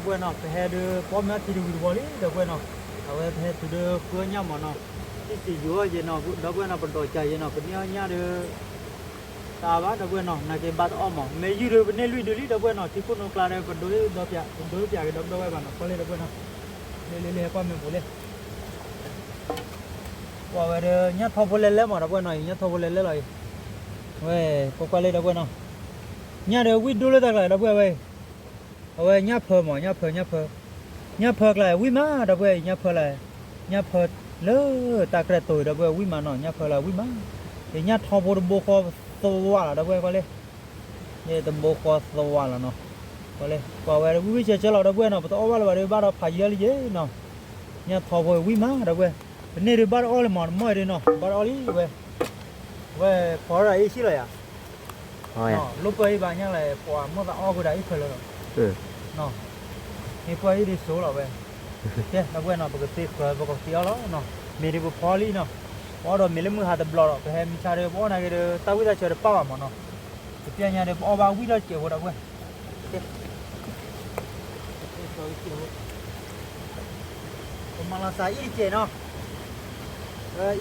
ဒီပုၢ်ဝဲၢ်နီၤ ပဟဲဒုး ပအီၣ်မ့ၤထံတဝံၤတဝီၤလံ ဒီပုၢ်ဝဲၢ်နီၤ, အဝဲပဟဲတုၤဒုး ဃုအီၣ်ညၣ်မးနီၤ, တံၢ်စံးယိၤအီၣ်ယဲနီၤ, ဒီပုၢ်ဝဲၢ်နီၤ ပဒိးကးယဲနီၤ, ပန့ၢ်အီၣ်ညၣ်ဒီး တၢ်ဘၣ် ဒီပုၢ်ဝဲၢ်နီၤ, နာ်က့ဘၣ်တအီၣ်မး, မ့ၢ်ယုၢ်ဒီးပန့ၢ်လွံၢ်ဒုလံ ဒီပုၢ်ဝဲၢ်နီၤ, ထံခိၣ်နိကျါဒီး ပဒိးဒီးပၠး ပဒိးပၠးက့ၤဒီပုၢ်ဝဲၢ်ဘၣ်နီၤ, ကွၢ်လံ ဒီပုၢ်ဝဲၢ်နီၤ, လံလံလံ ဟဲကွၢ်မ့ၢ်ပူၤလံ ကွၢ်ဝဲဒီး ညၣ်ထီဖိလဲၤလဲမး ဒီပုၢ်ဝဲၢ်နီၤ, ညၣ်ထီဖိလဲၤလဲလီၤအံၤ, ဝဲ ကွၢ်ကွၢ်လံ ဒီပုၢ်ဝဲၢ်နီၤ, ညၣ်ဒီးဝံၣ်ဒိၣ်လၢတၢ်ကျါ ဒီပုၢ်ဝဲၢ်ဝဲ, အဝဲညၣ်ဖၢမး ညၣ်ဖၢ ညၣ်ဖၢ, ညၣ်ဖၢကျါဝံၣ်မး ဒီပုၢ်ဝဲၢ်, ညၣ်ဖၢလၢ, ညၣ်ဖၢလၢတၢ်ကြဲးတိၤ ဒီပုၢ်ဝဲၢ် ဝံၣ်မးနီၤ, ညၣ်ဖၢလၢဝံၣ်မး, ယညၣ်ထီဖိတဘိဃီသဝးလီၤ ဒီပုၢ်ဝဲၢ် ဝံၣ်မး, ယတဘိဃီသဝးလီၤနီၤ, ကွၢ်လံ ကွၢ်ဝဲဝံၣ်ဝံၣ်ဆၢဆၢလီၤ ဒီပုၢ်ဝဲၢ်နီၤ, ပတအီၣ်ဘၣ်လၢၤဘၣ်ဒီး ဘၣ်ဒီးဖးယံၤလံယဲနီၤ, ညၣ်ထီဖိဝံၣ်မး ဒီပုၢ်ဝဲၢ်, ပန့ၢ်ဒုးဘၣ်တအီၣ်လံမး တမီၢ်အံၤဒုးနီၤ, ဘၣ်တအီၣ်လံဝဲ, ဝဲဖီရၤအ့ၣ်ဆံလီၤယၤ လိၣ်ပၢၢ်အံၤဘၣ်ညါလဲၣ် ပှၤမိၢ်သးအီၣ်ဃုာ်ဒီးအံၣ်ဖၢလၢာ်လီၤ, မ့ၢ်ပၢၢ်အံၤဒ်စိလီၤဝဲ, ကဲ ဒီပုၢ်ဝဲၢ်နီၤ ပကသ့ဃၢၤ ပကသ့အီၣ်လီၤ, မ့ၢ်ဒ်ပဖီလံနီၤ, ပအီၣ်ဒီးမ့ၢ်လၢမုၢ်ဟါတဘျီဒီး ပဟဲမံဆါဒီး ပအီၣ်နာ်က့ဒီး တၢ်ဝံၣ်တၢ်ဆၢတပာ်ဘၣ်မးနီၤ, တပျဲညါဒီး ပအီၣ်ဘၣ်ဝံၣ်ထီၣ်စဲးဖိ ဒီပုၢ်ဝဲၢ် ပမၤလီၤစှၤအံၣ်တကဲးနီၤ, အံၣ်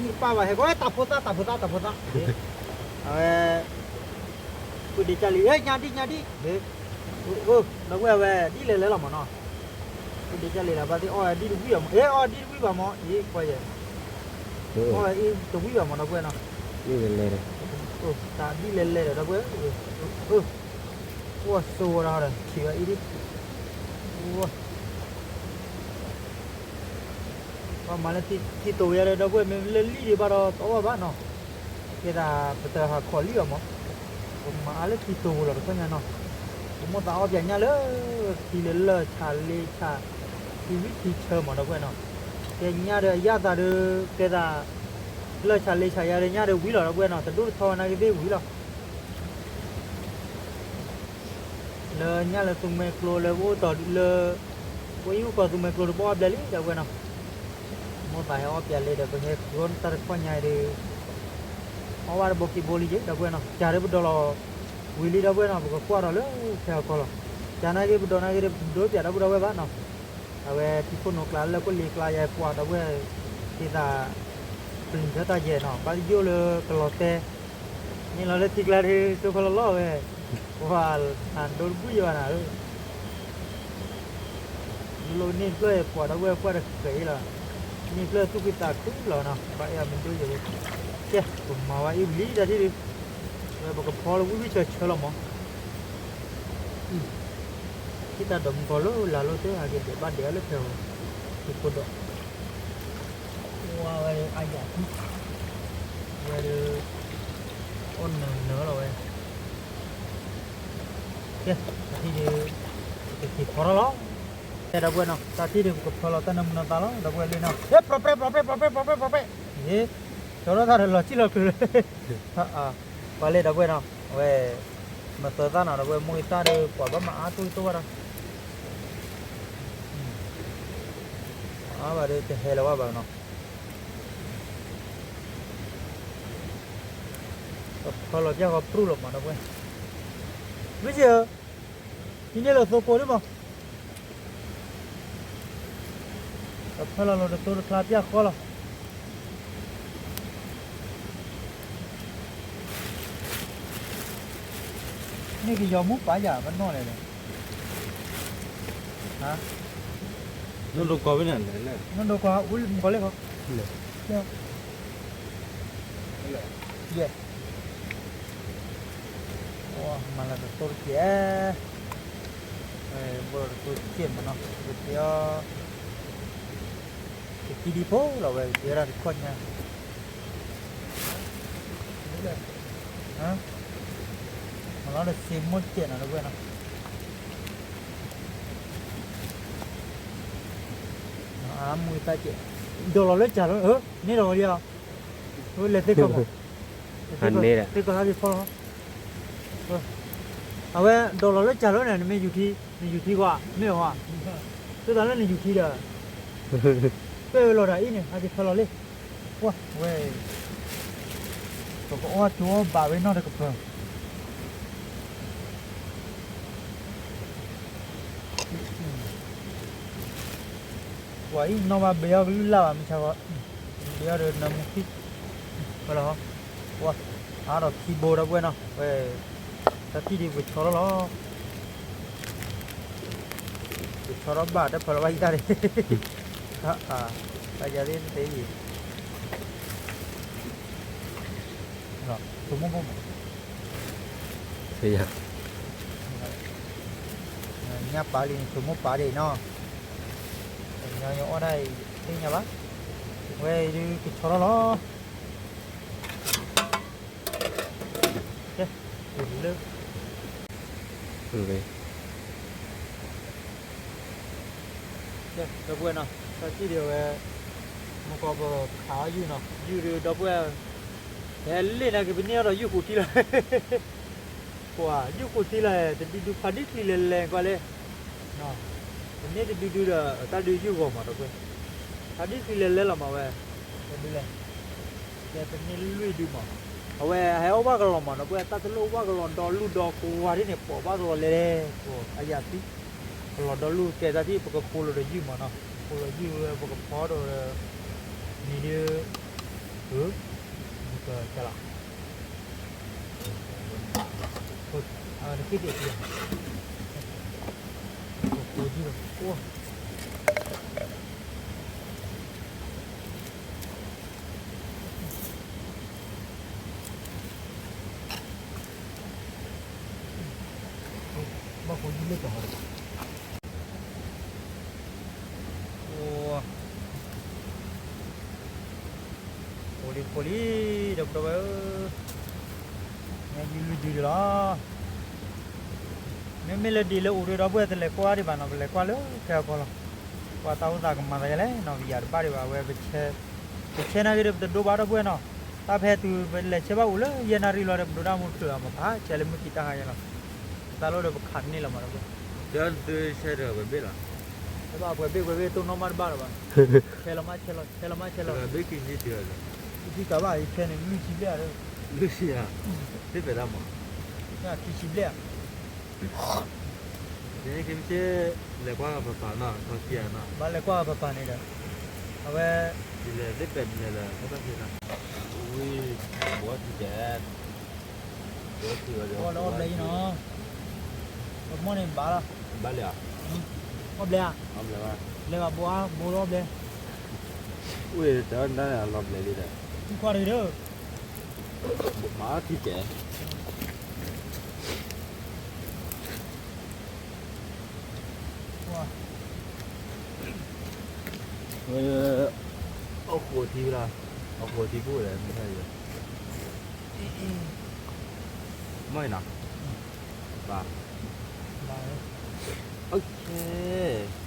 တပာ်ဘၣ်ဟဲကီး တၢ်ဖိသၣ် တၢ်ဖိသၣ် တၢ်ဖိသၣ်, အဝဲ, ဃုဒံးကၢ်လံ ညါဒံၣ် ညါဒံၣ်, ဒီပုၢ်ဝဲၢ်ဝဲဒ်လဲၣ်လဲၣ်လီၤမးနီၤ, ဃုဒံးကၢ်လံလီၤ ဘၣ်သ့ၣ်အီၣ်ဒံၣ်တဝံၣ်ဘၣ်မး, အ့ အီၣ်ဒံၣ်တဝံၣ်ဘၣ်မး အံၤကွၢ်ယဲ, အီၣ်အံၣ်တဝံၣ်ဘၣ်မး ဒီပုၢ်ဝဲၢ်နီၤ, တၢ်ဒ်လဲၣ်လဲၣ်ဒီး ဒီပုၢ်ဝဲၢ်, အိၣ်ဆိဝဲဒၣ်ဒီး ထံၣ်ဝဲအံၤဒံၣ် ပှၤမၤလၢထံတိၤဝဲဒၣ်ဒီပုၢ်ဝဲၢ် မ့ၢ်လၢလံၣ်ဒံးဘၣ်ဒီးတအီၣ်ဘၣ်နီၤ, ကဲဒၣ်ပတဟးခီၣ်လံၣ်အီၤမး, ပမၤအါလၢထံတိၤပူၤလီၤတခီညါနီၤ, ပမိၢ်သးအီၣ်ပၠးညၣ်လၢ ထံလၢလၢၢ်ဆးလ့ဆး, ထံဝံထံဆၢမးဒီပုၢ်ဝဲၢ်နီၤ, ကဲညၣ်ဒီးအယၣ်သးဒီး ကဲဒၣ် လၢၢ်ဆးလ့ဆးယါဒီးညၣ်ဒီးဝံၤလီၤဒီပုၢ်ဝဲၢ်နီၤ, တဒိၣ်တထီဝဲနာ်က့သ့ၣ်ဝံၤလီၤ လၢညၣ်လၢသူမှဲကျိလၢပအိၣ်တီၤလၢ ပအိၣ်အံၤအိၣ်ကီးသူမှဲကျိဒီး ပအီၣ်ဘျဲၣ်လံဒီပုၢ်ဝဲၢ်နီၤ, မိၢ်သးဟဲအီၣ်ပၠးလံဒီး ပဟဲဃုအီၣ်တၢ်တခီညါဒီး အီၣ်ဘၣ်တဘိခံဘိလံယဲဒီပုၢ်ဝဲၢ်နီၤ, ကးဒီးပဒီးလီၤ ဝံၤလံဒီပုၢ်ဝဲၢ်နီၤ, ပကကွၢ်ဒီးလၢဖဲအကီၢ်လီၤ, ကးနာ်က့ပဒိးနာ်က့ဒီး ပဒိးပၠးဒီပုၢ်ဒီဝဲၢ်ဘၣ်နီၤ, အဝဲထံခိၣ်နိကျါလၢခိၣ်လ့ကျါယဲပှၤဒီပုၢ်ဝဲၢ် က့သး ပျံၤထီၣ်တၢ်ယဲနီၤ, ဘၣ်ယိၣ်လၢကလီၤတဲ န့ၣ်လီၤလၢထံကျါဒီး စိခီလီၤလီၤဝဲ, ပှၤဟးဒိတဘှံၣ်ယဲဘၣ်နၤဧၢ, လိၣ်န့ၢ်တဖျၢၣ်ပှၤဒီပုၢ်ဝဲၢ်ပှၢ်တဃဲၤအံၤလီၤ, န့ၢ်ဖျၢၣ်သူၣ်က့သးခုလီၤနီၤ, ဘၣ်အဲၣ်အီၤမ့ၢ်ဒိၣ်ယဲဝဲ, ကဲ ပမၤဝဲအံၤဝံၤလံတၢ်ထံၣ်ဒုး, ဝဲပကဖီလၢဝံၣ်ဝံၣ်ဆၢဆၢလီၤမး ထံၣ်တၢ်ဒီးမုၢ်ကီၤလၢလၢ်လီၤတဲ အက့ၤဒဲးဘၣ်ဒဲးအီၤလၢဖဲအီၤ, ထံဖိဒီး, ဝဲအယၤထံၣ်, ဝဲဒီး, အီၣ်နၢၤနၢၤလီၤဝဲ, ကဲ, တၢ်ထံၣ်ဒုး, ပကက့ၤဖီထီၣ်လီၤ, ကဲဒီပုၢ်ဝဲၢ်နီၤ တၢ်ထံၣ်ဒုးပကဖီလီၤတၢ်နၢမူနီၤသးလီၤ ဒီပုၢ်ဝဲၢ်လံနီၤ, ပရဲၣ်ပရဲၣ်ပရဲၣ်ပရဲၣ်ပရဲၣ်, ကၠီထီၣ်တၢ်ဒီးလီၤစံၣ်လီၤကျိၤလၢ ပှၤလၢဒီပုၢ်ဝဲၢ်နီၤ, အဝဲ, မၤသၢသၣ်နီၤ ဒီပုၢ်ဝဲၢ် မိၢ်ဂ့ၤတၢ်ဒီး ပှၤဘၣ်မၤအါထီၣ်တအိၣ်ဘၣ်ဒီး, အါဘၣ်ဒီးတဟဲလၢၤဘၣ်ဘၣ်နီၤ, ပဖီလီၤပျၢ်ဃီပြူၣ်လီၤမး ဒီပုၢ်ဝဲၢ်, မ့ၢ်စ့ၢ်ဧၢ, ဟံးန့ၢ်လီၤသိကိးဒံးမး ပဖီလီၤလီၤတသိတချါပျၢ်ဃီလီၤ, န့ၣ်ကယီၤမူပာ်ယၤပနီၣ်လဲၣ်လဲၣ်, နီၢ်ဒိကီဝဲန့ၣ်လဲၣ်, နီၢ်ဒိကီအူကီလ့ၣ်ဃီ, ယဲ, မၤလၢတသိတကဲး, ဘၣ်တသိတကဲးမးနီၤ ကသ့အီၤ, ကသံဒံဖိလီၤဝဲ ကသံဝဲဒၣ်တခီညါ, မၤလီၤဒီးစ့မိၢ်တကဲးနီၤ ဒီပုၢ်ဝဲၢ်နီၤ, အမူတၢ်ကဲး, ဒိးလီၤလၢကၢ်လီၤ, န့ၣ်ဒီးလီၤ, လဲၤသ့ကီးမး, သ့ကီးသးက့ၤဖီလီၤ, အဝဲဒိးလီၤလၢကၢ်လီၤန့ၣ် နမ့ၢ်ယူၤထံ, နယူၤထံကွၢ် မ့ၢ်ဧါ, သုသးလၢနယူၤထံဒီး, ပၢၢ်ဝဲလီၤဒီးအံၤန့ၣ် ဟးက့ၤဖီလီၤလံ, ဝဲ, ပကအီၣ်ကၠိဘၣ်ဝဲနီၢ်တကပၤ အံၤ, ပှၤအံၤနီၢ်ဘၣ်ဘ့အီၣ်ကလုၢ်လၢ်ဘၣ် မုၢ်ဆါဃီ, ဘ့အီၣ်ဒီးနၢမူခံ, ဝဲလီၤ, ပှၤ, အါဒီးခံဘိဒီပုၢ်ဝဲၢ်နီၤ, ဝဲ, တၢ်ထံၣ်ဒံးပဆီထီၣ်လီၤ, ပဆီထီၣ်ဘၣ်တဖၢလီၤဘၣ်ယတၢ်န့ၣ်, တၢ်ယၤသ့ၣ်တသ့အံၤ, ဆိကမိၣ်ဘိမး, ညၣ်ပာ်လံန့ၣ် ဆိကမိၣ်ပာ်ဒံးနီၤ, ညီညီအီၣ်ဒၣ်အံၤသ့ၣ်ညါဘၣ်, ဝဲအံၤဒုးကဆီထီၣ်လီၤ, ကဲ, လၢ, ကဲ ဒီပုၢ်ဝဲၢ်နီၤ တၢ်ထံၣ်ဒံးဝဲ, မုၢ်ကီၢ်ပခးအီၣ်ယုၢ်နီၤ ယုၢ်ဒုးဒီပုၢ်ဝဲၢ်, ဟဲလ့ၣ်နာ်က့ၤပန့ၢ်အီၤဒီးယုၢ်ကူးထံလီၤ, ပှၤယုၢ်ကူးထံလီၤ တဒုဒုဖးဒံၣ်ချံလဲၤလဲၤကွၢ်လဲၣ်, ပန့ၢ်တဒုဒုဒီးတၢ်ဒုးယုၢ်ဂီၤမးဒီပုၢ်ဝဲၢ်, ဖးဒံၣ်ချံလဲၤလဲၤလီၤမးဝဲ, တဒုလဲၣ် ကဲပန့ၢ်လွံၢ်ဒုမး, အဝဲဟဲအိၣ်ဘၣ်ကလီၤမးဒီပုၢ်ဝဲၢ် တၢ်တလိၣ်အိၣ်ဘၣ်ကလီၤဒီလူၢ်ဒီကဝါဒ်န့ၣ် ပိာ်ဘၣ်ကလီၤလဲၤလဲၤ, အယၤသံ, ကလီၤဒီလူၢ်ကဲတၢ်ထံၣ် ပကဃိလိာ်ဒီးယုၢ်မးနီၤ ဃိလိာ်ယုၢ်ဝဲ ပကဖီဒီး, မံၤဒုး, ကဲလီၤ, အတခ့တ့ၢ်, ပဃိယုၢ်ဒီး, ဘၣ်ဃိယုၢ်လၢတဟီ, အိၣ်လံဃိလံ, ဒီပုၢ်ဝဲၢ်ဧၢ, ညါယုၢ်လွံၢ်ဒုဒံးလီၤ, မ့မ့ၢ်လၢဒံးလၢအိၣ်ဒီးဒီပုၢ်ဝဲၢ်တလဲၤကွၢ်ဒံးဘၣ်နီၤ ပလဲၤကွၢ်လၢခဲအကီလီၤ, ကွၢ်တၢ်အိၣ်သးကမၤသးယလဲၣ်နီၤ ပယၤတဘၣ်ဒံးဘၣ် အဝဲပဆဲ, ပဆဲနာ်က့ဒီးပတဒိဘၣ်ဒီပုၢ်ဝဲၢ်နီၤ, တၢ်ဖဲတုၤပလဲၤဆဲဘၣ်အိၣ်လၢယဲၢ်နၣ်ရံၣ်လီၤဒီး ပဒိတၢ်မူချုးအမၤဖးဆဲလၢမုၢ်ခံတၢ်ဟါယဲလီၤ, တၢ်လိၣ်ဒီးပခးတန့ၢ်လီၤမးဒီပုၢ်ဝဲၢ်, ဆဲဒီးပှဲၤဘ့ၣ်လီၤ, ဆဲဘၣ်ပှဲၤဘ့ၣ်ပှဲၤဘ့ၣ်တိၢ်နီၣ်မးတဘၣ်လၢၤဘၣ်, ဆဲလီၤမးဆဲလီၤ ဆဲလီၤမးဆဲလီၤ, ဘ့ၣ်ခံဆံတုၤလီၤ, ခံဆံကးဘၣ် ယဆဲန့ၣ်လွံၢ်ဆံဘျဲၣ်ဧါ, လွံၢ်ဆံဧါ, သ့ၣ်ဖဲဒၣ်မး, ခံဆံဘျဲၣ်ဧါ ကမ့ၢ်လဲၤကွၢ်ပပာ်နီၤ ထီၣ်ခံဂၤနီၤ ဘၣ်လဲၤကွၢ်ပပာ်န့ၣ်ဒီး, အဝဲ, လဲၤသ့ၣ်ပဲာ်လဲၤလၢတၢ်ဖဲနီၤ, ဝံၤ, ဘီထံတဲ, ဘီထံလီၤဒီး အီၣ်ဘျဲအံၤနီၤ, ပမီၢ်န့ၣ်ဘၣ်လီၤ, ဘၣ်လံဧါ, အီၣ်ဘျဲဧါ, လဲၤဘၣ်ဘိဧါ ဘိလီၤအီၣ်ဘျဲ, ဝံၤတၢ်န့ၣ်လီၤဘျဲလံဒီး, ကွၢ်တဂ့ၤဒီး မၤထံကဲ, အဃိထံလီၤ, အဃိထံပူၤလဲၣ်, မ့ၢ်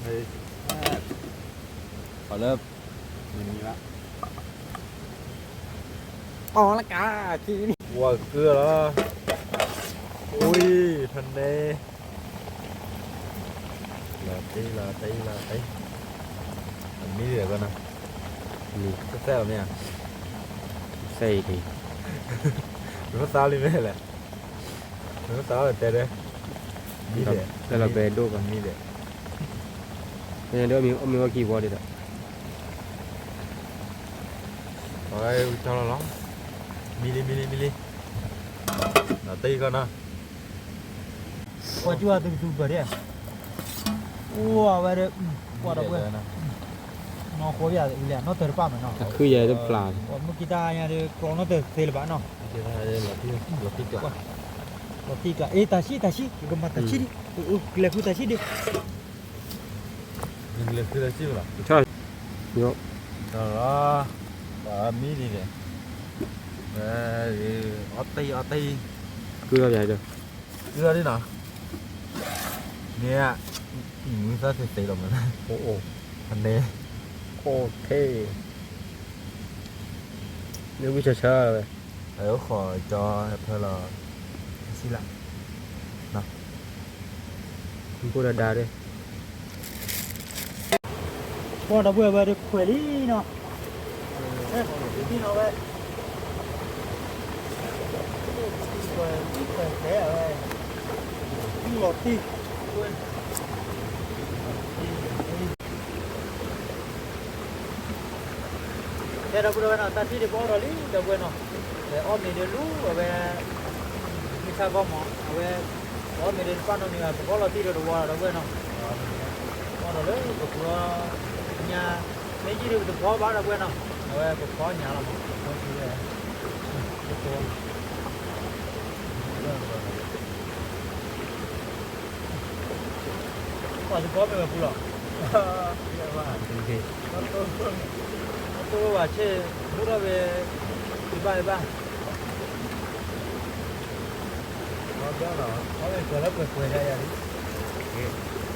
နီၤ, ဘၣ်, ဘၣ်, ခီလၢ, မ့ၢ်မံၤဘၣ်, တီလၢကး, ဝၤကၢလီၤ, အံၤ, ဖဲန့ၣ်, လီၤတံၢ်လီၤတံၢ်လီၤတံၢ်, အမံၤဒ်လဲၣ်ကီနီၤ, စဲးအီၤမ့ၢ်ဧါ, စဲးအံၤ, နသးလံမ့ၢ်လဲၣ်, နသးလီၤတဲဒၣ်, မံၤဒဲး, တၢ်လီၤပဲဒိၣ်ဘၣ်, မံၤဒဲး, အမ့ၢ်အီၣ်မ့ၢ်ဝဲခံဘီဒ်ဒီး အဝဲကၠီလီၤလီၤ, မံလံမံလံမံလံ, နတံၢ်ကီနီၤ, ကွၢ်ကၠူၣ်အသုကသူပၢၤဒၣ်, အိၣ်အဝဲဒၣ်, ကွၢ်ဒီးပှဲၤ, နီၢ်ဃိဘၣ်လဲၣ် နီၢ်တၢၤတပၣ်မးနီၤ, မုၢ်ကံတၢ်ညါဒီး ကျီနီၢ်တၢၤသ့လၢၤဘၣ်နီၤ, လီၤတံၢ်ကျါ, လီၤတံၢ်ကျါ, အ့ တၢ်ဆံၣ်တၢ်ဆံၣ် ကမၤတၢ်ဆံၣ်ဒံး, ကလဲၤဃုတၢ်ဆံၣ်ဒံး ကလဲၤဃုတၢ်ဆံၣ်လီၤ, လီၤ, ပှၤမံဒ်လဲၣ်, အီၣ်တံၢ်အီၣ်တံၢ်, ကုၢ်လီၤယၤဒီး, ကုၢ်လီၤဒ်နီၤ, မ့ၢ်, မုၢ်သၣ်သ့သ့လီၤမး, အိၣ်အိၣ်, ဖဲန့ၣ်, အိၣ်ထဲ လၢဝံၣ်ဆၢဆၢဝဲ, အအိၣ်ဃီကၠီဟဲဖၢလီၤ, ဆံလၢ, မူခိၣ်ဒါဒါဒီး, ပှၤဒီပုၢ်ဝဲၢ်ဒီးခွဲးလံနီၤ, ခွဲးလံနီၤဝဲ, ခွဲးလံခွဲးတဲဝဲ, လီၤတံၢ်ဝဲ လီၤတံၢ်ဝဲ, ဒီပုၢ်ဒီဝဲၢ်နီၤ တၢ်ထံၣ်ဒ်ပအီၣ်ဒီးလံ ဒီပုၢ်ဝဲၢ်နီၤ, ပအီၣ်မ့ၤဒီးလူၤအဝဲ မုၢ်ဆါခီမး အဝဲ ပအီၣ်မ့ၤဒီးတပာ်နီတမံၤဘၣ် ပကအီၣ်လီၤတံၢ်ဒီးတဝီဒီပုၢ်ဝဲၢ်နီၤ, အီၣ်ဒီးလၢပပူၤလီၤ ညါ မ့ၢ်ယံာ်ဒီးပတဖီဘၣ်ဒီပုၢ်ဝဲၢ်နီၤ, အဝဲပဖီညါလီၤမး ပှၤတဖီမ့ၢ်ဝဲပူၤလီၤ, အတိၢ်ဘၣ်ဆ့ၣ် ဘူးထီၣ်ဝဲ ဘၣ်ဘၣ် အဝဲကလၢပှဲၤပှဲၤဒၣ်ယၤလံ,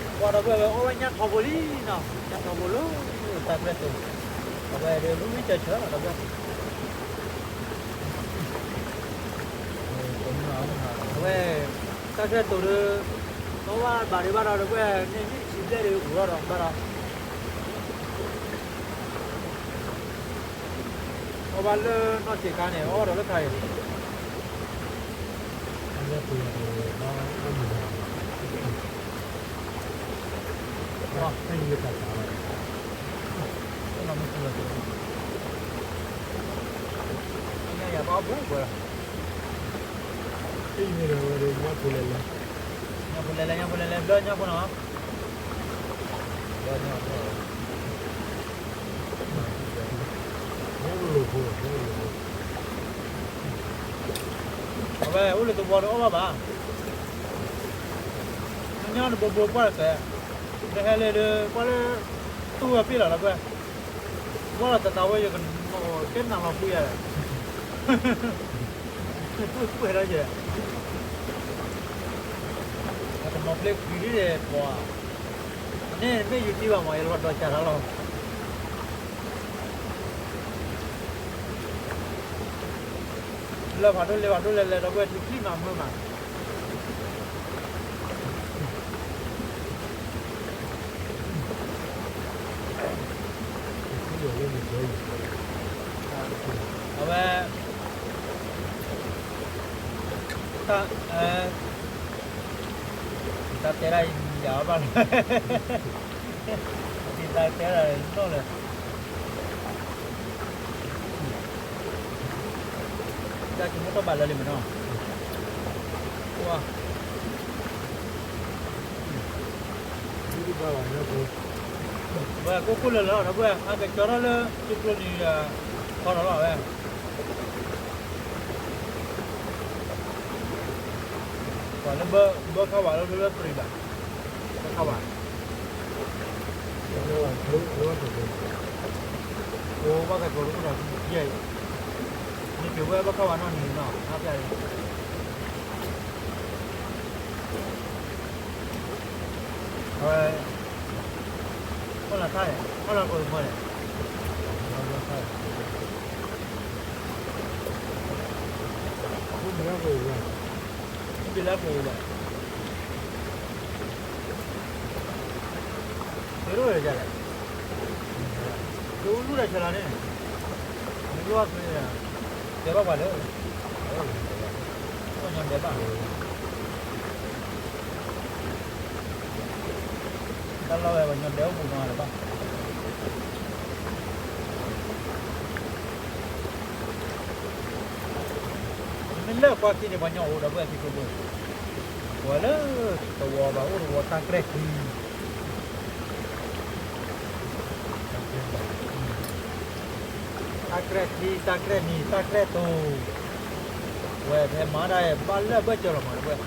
ပှၤဒီပုၢ်ဝဲၢ်ဝဲအီၣ်ဝဲညၣ်ထီဘိလံနီၤ, ညၣ်ထီဘိလၢ တၢ်ကျဲတိၤ, အဝဲဒၣ်လူမ့ၢ်စၢၤဆၢလီၤဒီပုၢ်ဝဲၢ် အဝဲ တၢ်ကျဲတိၤဒီး သီဝါဘၣ်ဒံးဘၣ်ဒီး ဒီပုၢ်ဝဲၢ်န့ၣ် မ့ၢ်တဆံဘျဲၣ်ဒီး အိၣ်ထီၣ်ဒီးဘၣ်ဒီး အီၣ်ဘၣ်လၢနီၢ်ဆံးခါန့ၣ် အီၣ်ဘၣ်ဒီးလၢခါအံၤ ညါယၤဘၣ်အီၣ်ပှဲၤပှဲၤလီၤ, ညၣ်ဖိလဲၤလဲၤ ညၣ်ဖိလဲၤလဲၤ ဘျီညၣ်ဖိနီၤ, ဘျီညၣ်ဖိ အဝဲအိၣ်လၢသဝီတအီၣ်ဘၣ်ဘၣ်, ညၣ်တဘိဘိပှၢ်တကဲ, နဟဲလဲၤလၢ ကွၢ်လၢ တူၢ်ဝဲပ့ၢ်လီၤလၢကွဲၢ်, ကွၢ်လီၤတတၤဝဲ ယကနီၣ်ကဲနၤလီၤပှံၤယၤလဲၣ်, တူၢ်ပှဲၤဒီးယဲ, အတနီၤဖျ့ကွံာ်ဒ်လဲၣ်ပှၤ, န့ၣ်မ့ၢ်ယူၤထံဘၣ်မး ယလီၤဒီးစၢ်တၢ်လီၤ လၢဖးဒိၣ်လဲၤဖးဒိၣ်လဲၤလဲၤဒီပုၢ်ဝဲၢ် ထံချံမးမုာ်မး, အဝဲ တၢ် တၢ်တဲဒၣ်ယၤအီၤဘၣ်လီၤ, တၢ်တဲဒၣ်နီၢ်လၢ တၢ်ကမူထီၣ်ဘၣ်လၢလံမ့ၢ်နီၤ, ဝါ ဝဲကိၣ်ကိၣ်လၢလၢဒီပုၢ်ဝဲၢ် အကကၠီထီၣ်လၢ ကၠိကျိနံၤဒီး ခီထီၣ်လီၤဝဲ ပှၤလၢဘၢခါဝးလၢလၢပရံးဘၣ်, ဘၢခါဝး, အိၣ်ဘၣ်ကဲကျိၤတအိၣ်ဒီးယဲၢ်အံၤ, နက့ၤဝဲဘၢခါဝးနီၢ်နံၤနီၤ အါဖျါအံၤ, အဝဲ မ့ၢ်လၢခါန့ၣ် မ့ၢ်လၢကအိၣ်မ့ၢ်န့ၣ်, မ့ၢ်လၢကအိၣ်လဲၣ်, တရိၣ်လဲၣ်ယလဲၣ်, တအိၣ်လူၢ်ဒီးဆဲးလီၤန့ၣ်, မ့ၢ်လူၢ်အီၣ်သွံန့ၣ်, တဲဘၣ်ပှၤလၢ ပှၤညီဒဲးဘၣ် တၢ်လီၢ်ဝဲပှၤညီဒဲးအိၣ်ပူၤနီၤလၢၤဘၣ်, မ့ၢ်လၢကွၢ်ခံန့ၣ် ပှၤညီအိၣ်ဒီပုၢ်ဝဲၢ်ခံကျိၤကျိၤ, ပှၤလၢ သဝီဘၣ်အိၣ်သဝီတၢ်ကြဲၢ်ခံ တၢ်ကြဲၢ်ခံ တၢ်ကြဲၢ်နံၤ တၢ်ကြဲၢ်တိၤ, ဝဲဖဲမၤဒၣ်ဘၣ်လၢအဘၢၣ်စၢၤလီၤမးလၢပှဲၤ,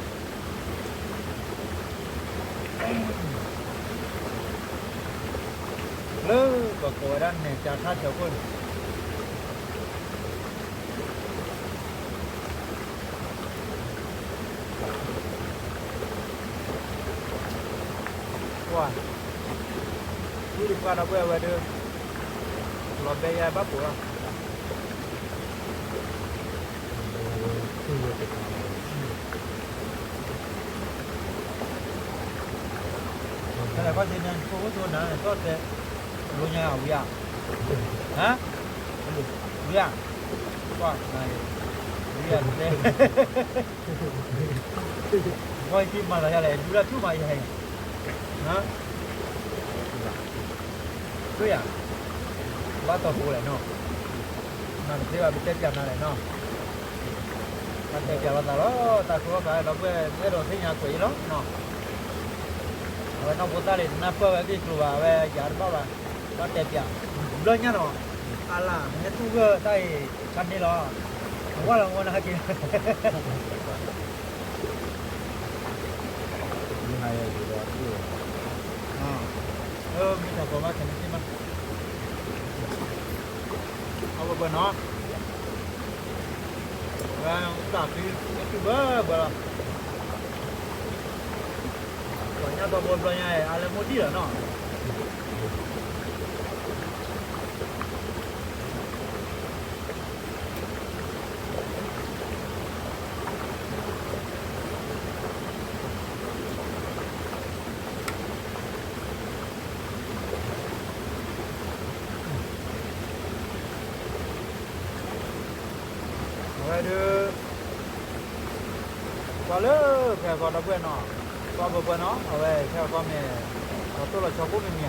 လၢပကိးဝဲဒၣ်နဲၣ်ကၠါထါဆၢခိၣ်န့ၣ် ကွၢ်, ဝံၣ်တပှၢ်ဒီပုၢ်ဝဲၢ်ဝဲဒၣ်, လီၤဘဲယဲဘၣ်ပိာ်လီၤ, တၢ်လဲၤခီၣ်ထံးန့ၣ် ဖိအိၣ်ဆိနၤန့ၣ် သီၣ်တဲ, လိညါဝံၤဧါ, ဟါ, ဝံၤဧါ, ကွၢ်, ဝံၤဧါတဲ ဝံၤခံမၤသးယၤလဲၣ် ဒူလၢထူမးယဟဲ, ဟါ, ဒ်ယၤ, ဘၣ်တီၢ်ဖိလဲၣ်နီၤ, နတသ့ဘၣ် ပတဲပၠးနၤလဲၣ်နီၤ, ပတဲပၠးလိာ်သးလီၤ, တၢ်ဃုအီၣ်ဃာ်ဒီပုၢ်ဝဲၢ် အဲၣ်ဒိးသ့ၣ်ညါကွဲးအံၤလီၤနီၤ, အဝဲနီၢ်ဖိသၣ်န့ၣ် တနၢ်ပၢၢ်ဝဲက့ၤကျိၤဘၣ်, အဝဲယၤတဘၣ်ဘၣ်, ဘၣ်တဲပၠး, ဘျီညါနီၤ, အလၢ် မဟဲတူၢ်ဂၢၢ်တၢ်အံၤ ခါန့ၣ်လီၤ, အဝဲလီၤဝဲနဟဲက့ၤ မ့ၢ်တၢ်ကီဘၣ်ခဲန့ၣ်သ့ၣ်မး, အဝဲပှဲၤနီၤ, ဝဲတၢ်ဖံးမ့ၢ်တုၤဘၢဘၢလီၤ, ပှၤညါဘၣ်ဘိဘျီညါအံၤ အါလၢမိၢ်ဒံးလီၤနီၤ. အဝဲဒုး ကွၢ်လၢဖဲကီဒီပုၢ်ဝဲၢ်နီၤ, ကွၢ်ဘၢပှဲၤနီၤ, အဝဲဖဲကီမ့ၢ် လီၤတိၢ်လီၤဆီကိးမံၤမံၤဧါနီၤ,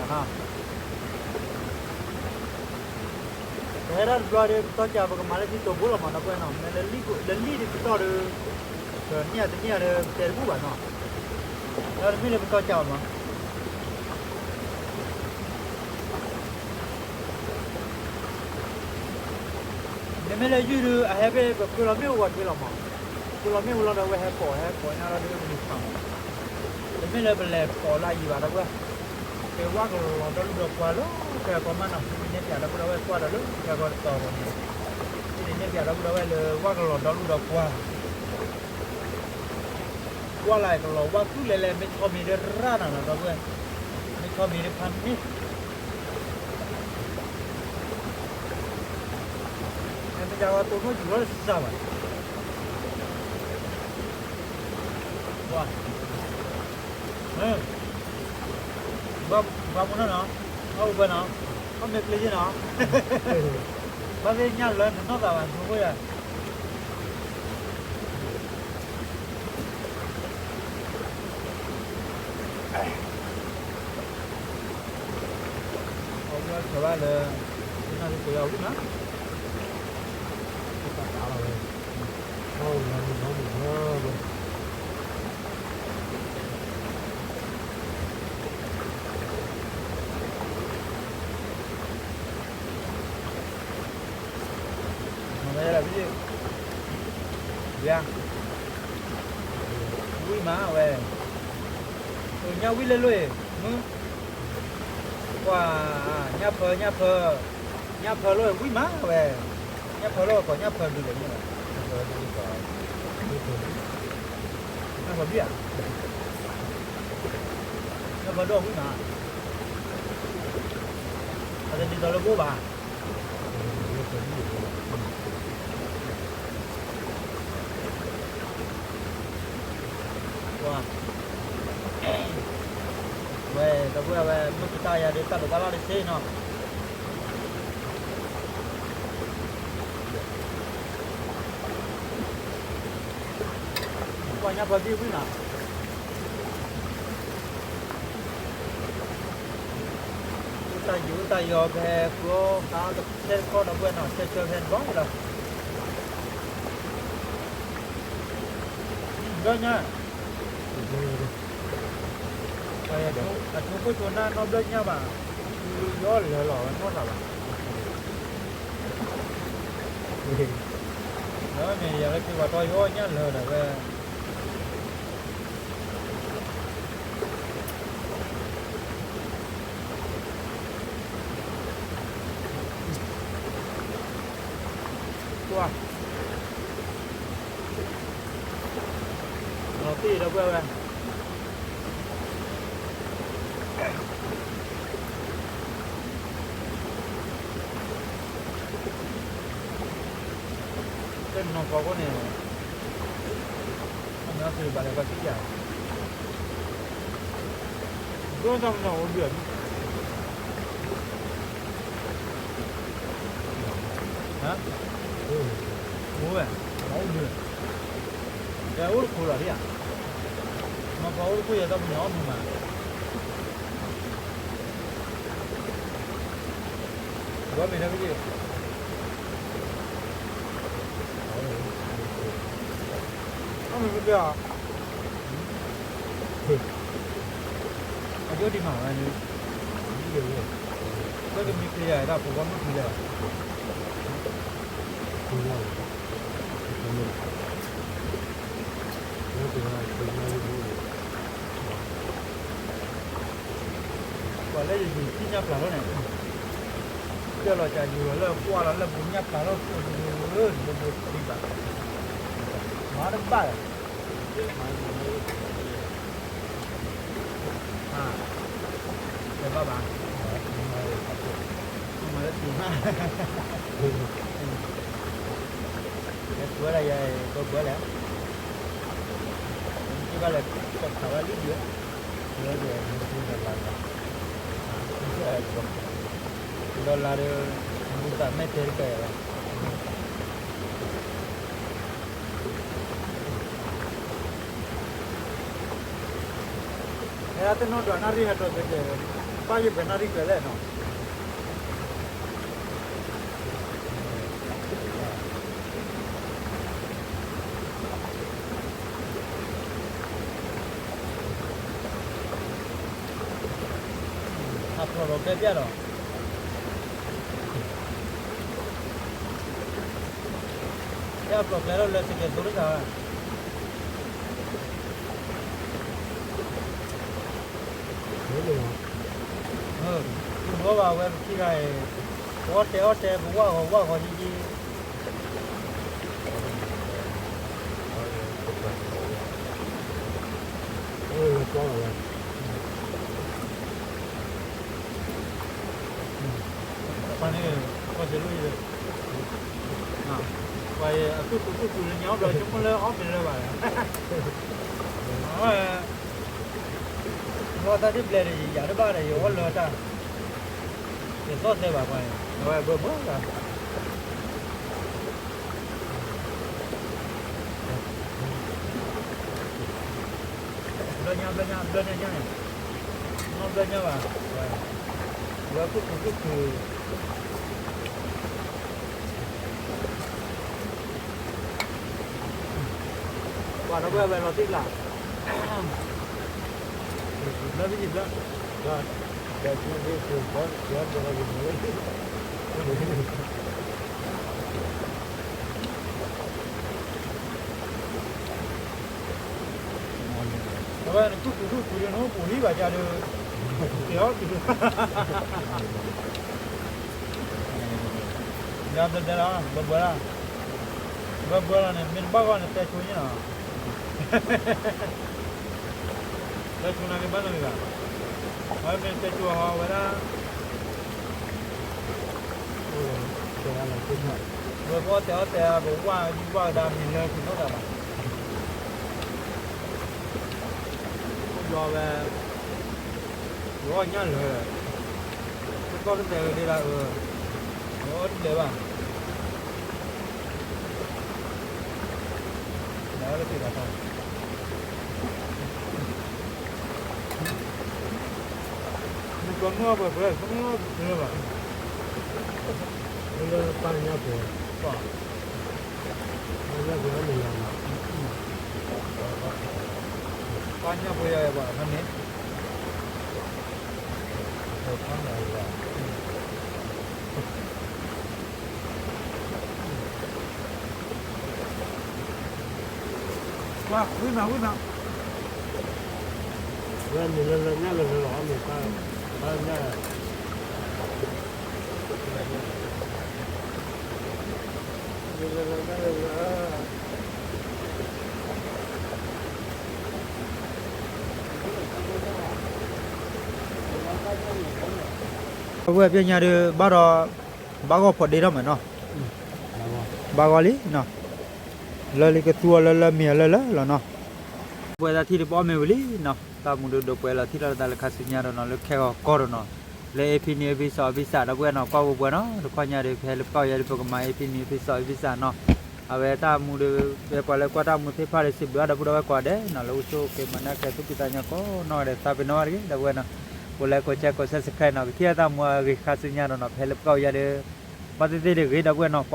ပဟဲဒၣ်တဘျီဒီး ပတီၢ်ကး ပကမၤလၢထံတိာ်ဘိလီၤမး ဒီပုၢ်ဝဲၢ်နီၤ, မ့ၢ်လၢလံၣ်ဒ်ပတီၢ်ဒီး ပန့ၢ်တန့ၢ်ဒီး ပတဲတဘူၣ်ဘၣ်နီၤ, ဒီးတမ့ၢ်လၢပတီၢ်ကးဘၣ်မး မ့မ့ၢ်လၢယုၢ်ဒုး အဟဲဖဲပဃုလီၤမ့ၣ်အူဂီၤထံလီၤမး, ဃုလီၤမ့ၣ်အူလီၤဒီး အဝဲဟဲကိး ဟဲကိးညါလီၤဒုး ပန့ၢ်ဆါမး, တမ့ၢ်လၢပလဲၤကိးလၢအယံၤဘၣ် ဒီပုၢ်ဝဲၢ်, ကဲဝၣ်ကလီၤဒီလူၢ်ဒီပှၢ်လၢ ဖဲကီမးနီၤ, မ့ၢ်န့ၢ်ပၠး ဒီပုၢ်ဝဲၢ် ကွၢ်ဒီးလၢ ဖဲကီတတီၤအဂီၢ်န့ၣ်, မ့ၢ်န့ၢ်ပၠး ဒီပုၢ်ဝဲၢ် လၢဝၣ်ကလီၤဒီလူၢ်ဒီပှၢ် ကွၢ်လၢကလီၤဝၣ်ကုၣ်လဲၤလဲၤ မ့ၢ်ဆီမ့ၢ်ဒီးရၣ်နၤနီၤ ဒီပုၢ်ဝဲၢ်, မ့ၢ်ဆီမ့ၢ်ဒီးဖးန့ၢ်, မ့ၢ်ယၤဝဲတိၢ်နီၣ်ယူၤလီၤတစၢ်ဘၣ်, ဝါ, ဘၣ်မူနီၤနီၤ, အအိၣ်ဘၣ်နီၤ, အီၣ်မ့ၢ်ပျ့ၤယ့ၢ်နီၤ, ဘၣ်သ့ၣ်ညါလၢနနီၢ်သးဘၣ် နဖိယၤ အဝဲဆၢဘၣ်လၢ နၢ်သကိးယၤဝံၤမး, တၢ်တၢ်လီၤဝဲ, အဝဲလီၤမုၢ်လီၤမုၢ်လီၤဝဲ မၤလၢယၤလၢဖံ, ယၤ, ဝံၣ်မးဝဲ, အညၣ်ဝံၣ်လၢလိၣ်အံၤ, မုၢ်, ကွၢ်, ညၣ်ဖၢ ညၣ်ဖၢ, ညၣ်ဖၢလိၣ်အံၤဝံၣ်မးဝဲ, ညၣ်ဖၢလိၣ်အကိး ညၣ်ဖၢဒုးလဲၣ်န့ၣ်, ညၣ်ဖၢဘံၣ်ဧါ, ညၣ်ဖၢဒိၣ်ဝံၣ်မး, အတဒ်သိးလၢဘိဘၣ် ဝဲ, ဒီပုၢ်ဝဲၢ် မုၢ်ကတၢၢ်ယၤဒုး တၢ်ဒိးတၢ်လၢ်တသ့နီၤ, ပှၤညါပှၤဘံၣ်ဝံၣ်နီၤ တၢ်ယူးတၢ်ယီၤဖဲဃုအီၣ်ဃာ်တထဲတခီဒီပုၢ်ဝဲၢ်နီၤ ဆၢဆၢဖဲတဘျီလီၤ, ဘျီညါ, အဆိကမိၣ်ဆိနၢ်နီတဘျီညါဘၣ်, ယီၢ်လၢာ်လီၤဝဲနီၢ်သးဘၣ်, ဒီးမ့ၢ်ယၤလၢခံပှၤတီယီၢ်ညၣ်လၢာ်ဒီးဝဲ ကွၢ်, လီၤတံၢ်ဒီပုၢ်ဝဲၢ်, တနီၤဖီခိၣ်န့ၣ် အမ့ၢ်အီၣ်သ့ဘၣ်လဲၣ် ပှၤသံယၤ, ဒိၣ်တၢ်မနီၤအိၣ်ဒုး, ဟါ, အိၣ်ဝဲ, အိၣ်ဒုး, တဲအိၣ်တခိၣ်လီၤဒ်ဧါ, မ့ၢ်ပှၤအိၣ်တခိၣ်ယဲတၢ်ပနီၤအီၣ်မုာ်မး, ဝဲမ့ၢ်တၢ်ကဒံး, အယိဒံးမးဝဲန့ၣ်, လၢကမ့ၢ်ချ့ယၤဒၣ် ပဝီမ့ၢ်ချ့ယၤ, ပှၤလၢယယံၤသ့ၣ်ညါပျၢ်လီၤန့ၣ်, ကၢၢ်လီၤကးယံၤလီၤလၢကွၢ်လီၤလၢဘူးညါပျၢ်လီၤ, ဘိဘိသံဘၣ်, မၤတဘၣ်လၢၤ, တဘၣ်ဘၣ်, မၤလၢသံ, လဲၤပှဲၤဒၣ်ယၤ ဘၢဘၢလဲၣ်, မ့ၢ်ဘၣ်လဲၤ ကီၢ်ခးဝဲလံဒံး, ဒီးလါဒီး မူသးမဲာ်တဲတကဲဝဲ, ဟဲတနီၤဒွးနၣ်ရံၣ်ဟဲဒီးကဲ, ဘၣ်ယပှဲၤနၣ်ရံၣ်ကျဲလဲၣ်နီၤ. အဖျိးဒီးကဲပျၢ်ဒီး, ကဲအဖျိးကျဲလီၤလၢစကဲသိတဂၤ, တဘၣ်ဘၣ်ဝဲပထံဂၤအံၤ, ပအီၣ်တဲအီၣ်တဲ ပဝၢ်ဂီၤဝၢ်ဂီၤယံယံ, ပှၤန့ၣ်, ကီၢ်စဲးလိၣ်အံၤ, ပှၤအံၤ အသူၣ်သူၣ်သူၣ်သူၣ်လၢညါအီၣ်ဘျီ ဆိကမိၣ်လၢအီၣ်မ့ၤလၢၤဘၣ်, အဝဲ လီၤတၢ်ဒ်ဘျဲၣ်ဒီး ယယၤတဘၣ်ဒီး ယအီၣ်လၢတၢ်, ယသီၣ်သဲဘၣ်ပှၤန့ၣ် အဝဲဘၢဘၢလီၤ, ဘျီညါဘျီညါဘျီညါညါန့ၣ်, နီၢ်ဘျီညါဘၣ်, ဝဲခိၣ်ခိၣ်ခိၣ်ခိၣ် ပှၤဒီပုၢ်ဝဲၢ်လီၤတံၢ်လၢ်, ဘျၢဘံၣ်ဘျၢ, အဝဲနသူၣ်သူၣ်သူၣ်သူၣ်ဒီး နအိၣ်ပူၤဟံၣ်ဘၣ်ကဒီး, ကဲအီၣ်ကဒီး, ယၤဘျဲဘျဲလီၤ ဘၢဘၢလီၤ, ဘၢဘၢလီၤန့ၣ် မ့ၢ်တဘၣ်ဂီၢ်န့ၣ် တဲဆိညါနီၤ, တဲဆိနၤက့ၤဘၣ်နီတမံၤဘၣ်, အဝဲမ့ၢ်တဲဆိဟီဝဲဒၣ် ဝဲပအီၣ်တဲအီၣ်တဲ ပဝၢ်ဒံဝၢ်ကဒါမံၤလၢကနီၢ်သးဘၣ်, အိၣ်ဘျီဝဲ, ယအီၣ်ညၣ်လၢာ်, ပကီၢ်ကတဲာ်ဝဲဒၣ်အၢ, ယအီၣ်တဘျဲဘၣ်, လၢက့ၤဘၣ်တၢ် နကီၢ်မုၢ်အပှဲၤပှဲၤ ကမုၢ်အပှဲၤပှဲၤဘၣ်, လၢပၢ်ညၣ်ပှဲၤ, ပၢ်ညၣ်ပှဲၤအီၣ်မ့ၤလီၤ, ပၢ်ညၣ်ပှဲၤယၤဘၣ်ခါန့ၣ်, ပၢ်ညၣ်ပှဲၤ ဝံသးဝံသး, ဝဲမ့ၢ်လၢလၢညါလၢလၢလီၤ မ့ၢ်ပၢ်ညၣ်, မ့ၢ်လၢလၢညါလၢလၢ အဝဲပျဲညါဒီး ဘၣ်ဒီး ဘၣ်ဂီၢ်ဖိးဒ့ထီၣ်မးနီၤ, ဘၣ်ဂီၢ်လံနီၤ, လၢလံကသူအီၤလၢလၢမ့ၢ်အီၤလၢလၢလီၤနီၤ, ပဝဲဒၣ်ထံၣ်ဒီးပအီၣ်မ့ၤဝံၤလံနီၤ, တၢ်မူဒီးဒိးပှဲၤလီၤထံၣ်လီၤတၢ်လၢခါဆူညါဒီးနီၤ လၢခဲဂီၤကီၢ်ဒီးနီၤ, လၢ A P News A P Short အဖံစး ဒီပုၢ်ဝဲၢ်နီၤ ကွၢ်ဝဲပှဲၤနီၤ တခီညါဒီး ဖဲလၢပကီၢ်ယဲဒီးပကမၤ A P News A P Short အဖံစးနီၤ, အဝဲတၢ်မူဒီး ပှၤလၢကွၢ်တၢ်မူသ့ၣ်တဖၣ်ဒီး စံးဘျုးအါဒီပုၢ်ဒီဝဲၢ်ကိးဂၤဒဲးနီၤ လၢအိၣ်ဆူၣ်အိၣ်ချ့မၤနၢ်ကဲသူၣ်ဖှံသးညီကိးနီၢ်ဂၤဒဲး သးပ့ၤနီၣ်ဘၣ်တဂ့ၤ ဒီပုၢ်ဝဲၢ်နီၤ, အိၣ်လၢကိး share ကိး subscribe နီၤ ကထံၣ်အတၢ်မူအဂ့ၤခါဆူညါဒီးနီၤ ဖဲလၢပကီၢ်ယဲဒီး ဘၣ်သ့ၣ်သ့ၣ်တဂ့ၤ ဒီပုၢ်ဝဲၢ်နီၤ ကွၢ်